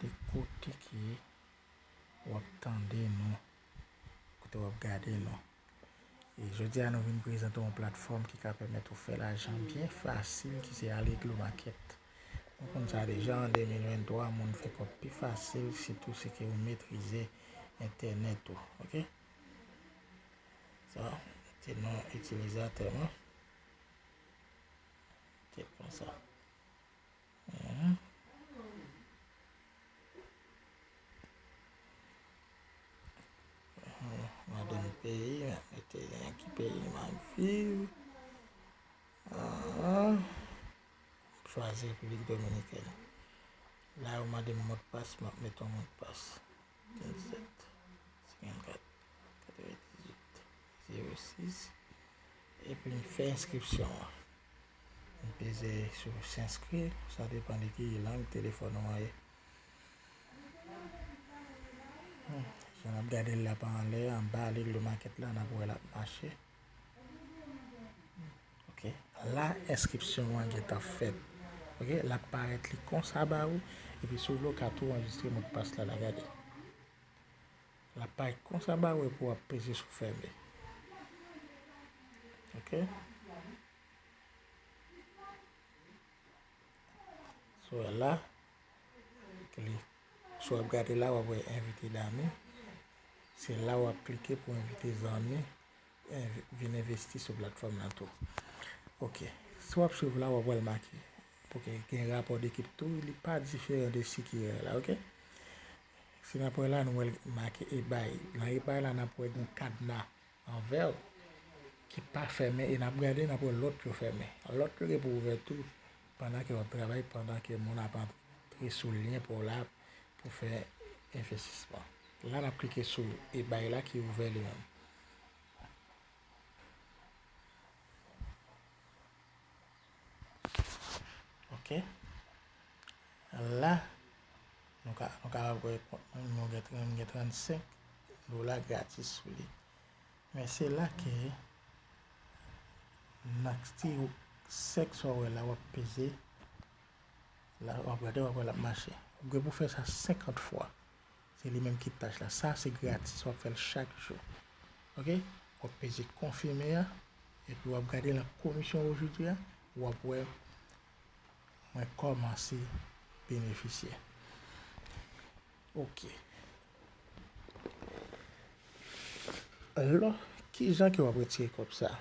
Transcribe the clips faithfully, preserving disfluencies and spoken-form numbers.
de kote ke w ap tande nou, kote w ap gade nou. E jodi a, nou vin prezante yon platfòm ki ka pèmèt ou fè lajan byen fasil, ki se Allegro Market. Nou konn sa deja, an de mil venntwa, moun fè kòb pi fasil, sitou si ke ou metrize entènèt ou, oke? Sa, se non itilizatè mwen. Se konsa. Mhm. Mwen vin peyi, mwen mete nan ki peyi mwen ap viv. Ah, chwazi Repiblik Dominikèn. La, yo mande m modpas, m ap mete yon modpas. Vennsèt, senkannkat, katrevendizuit, zewo sis, epi m fè enskripsyon an. M peze sou s'inscrire, sa depann de ki lang telefòn ou an ye. Hmm, jan n ap gade l la pa anlè, anba Allegro Market la, n ap wè l ap mache. Oke. La, enskripsyon an gentan fèt. Oke, l ap parèt li konsa ba ou, epi si w vle w ka tou anrejistre modpas la, la gade. L ap parèt konsa ba ou epi w ap peze sou fèmen. Oke. So, la, li, si w ap gade la, w ap wè envite dami. Se la w ap klike pou envite zanmi, envi-, vin envesti sou platfòm nan tou. Oke. Si w ap swiv la, w ap wè l make. Oke, gen rapò dekip tou, li pa diferan de sikirè la, oke? Si n ap wè la, nou wè l make eBay. Nan eBay la, n ap wè gen kadna anvè w ki pa fèmen e n ap gade, n ap wè lòt yo fèmen. Lòt yo gen pou ouvè tou pandan ke w ap travay, pandan ke moun ap antre sou lyen pa w la pou fè envestisman. La, n ap klike sou eBay la ki ouvè li menm. Oke. La, nou ka, nou kapab wè kont mwen, nou gen, gen trannsenk dola gratis sou li. Men se la ke nan ti sèk sa w wè la, w ap peze. La, w ap gade, w ap wè l ap mache. Ou gen pou fè sa senkant fwa. Se li menm ki tach la. Sa, se gratis. W ap fè l chak jou. Oke? W ap peze konfime a. Epi w ap gade nan komisyon ou jodi a. W ap wè mwen kòmanse benefisye. Oke. Alò, kijan ke w ap retire kòb sa?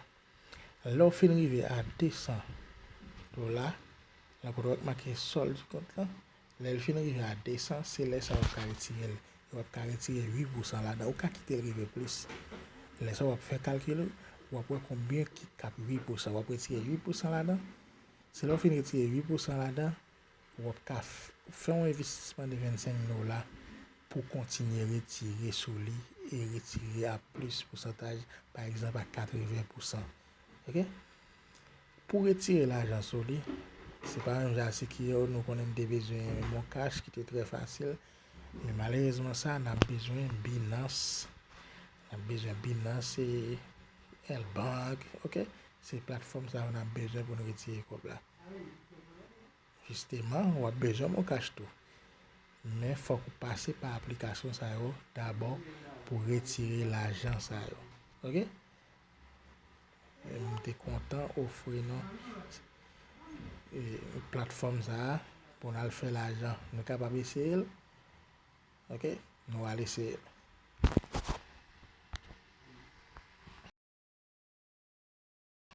Lè w fin rive a de san dola, la kote w wè k make solde du compte lan, lè l fin rive a de san, se lè sa w ap ka retire l. E w ap ka retire uit pousan ladan. Ou ka kite l rive plis. Lè sa w ap fè kalkil ou, w ap wè konbyen ki k ap uit pousan. W ap retire uit pousan ladan. Se lè w fin retire uit pousan ladan, w ap ka f-, fè yon envestisman de vennsenk dola pou kontinye retire sou li e retire a plis pousantaj, pa egzanp, a katreven pousan. Oke? Pou retire lajan sou li, se pa menm jan a sikirè, nou konnen n te bezwen MonCash ki te trè fasil, men malerezman sa, n ap bezwen Binance, n ap bezwen Binance e L Bank, oke? Se platfòm sa yo n ap bezwen pou n retire kòb la. Jisteman, w ap bezwen MonCash tou. Men fòk ou pase pa aplikasyon sa yo dabò pou retire lajan sa yo. Oke? E m te kontan ofri nou, e, platfòm sa a pou n al fè lajan. Nou kapab eseye l? Oke? Nou al eseye l.